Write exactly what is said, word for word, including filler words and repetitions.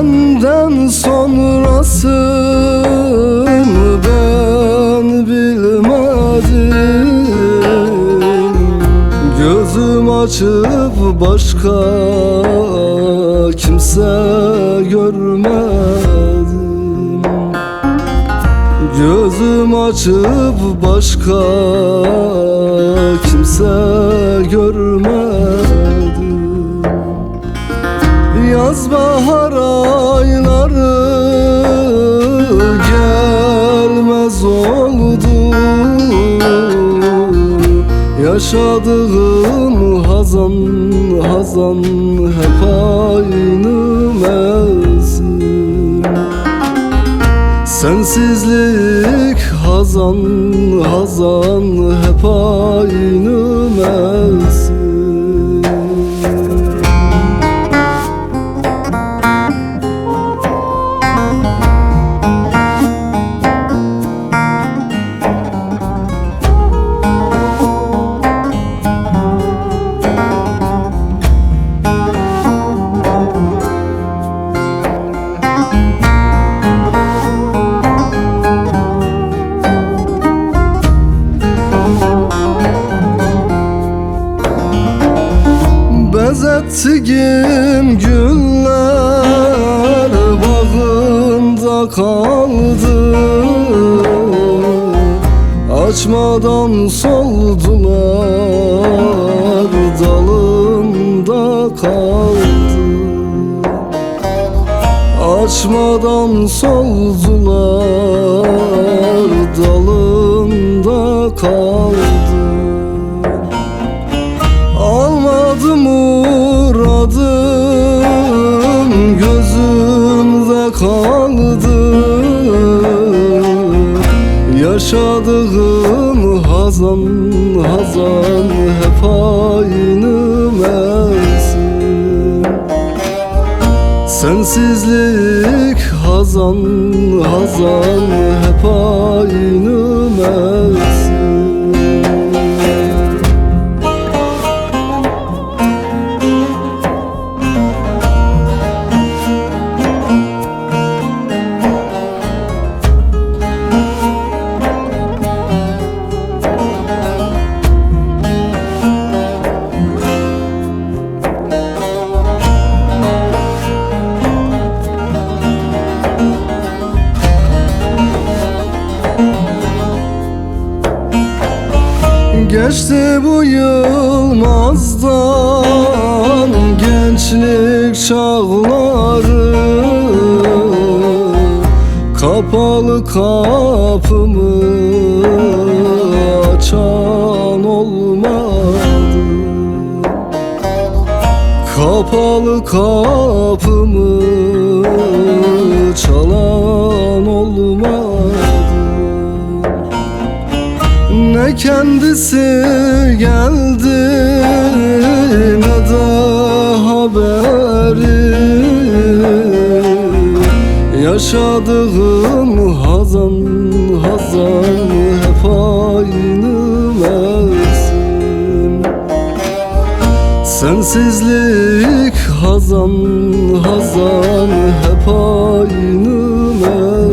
Senden sonrasını ben bilmedim. Gözüm açıp başka kimse görmedim. Gözüm açıp başka kimse görmedim. Yaz bahar ayları gelmez oldu. Yaşadığım hazan hazan hep aynı mevsim. Sensizlik hazan hazan hep aynı mevsim. Bezettiğim güller bağında kaldı. Açmadan soldular, dalında kaldı. Açmadan soldular, dalında kaldı. Almadı muradım, gözümde kaldı. Yaşadığım hazan hazan hep aynı mevsim. Sensizlik hazan hazan hep aynı mevsim. Geçti bu yılmazdan gençlik çağları. Kapalı kapımı açan olmadı. Kapalı kapımı çalan olmadı. Ne kendisi geldi ne de haberi. Yaşadığım hazan hazan hep aynı mevsim. Sensizlik hazan hazan hep aynı mevsim.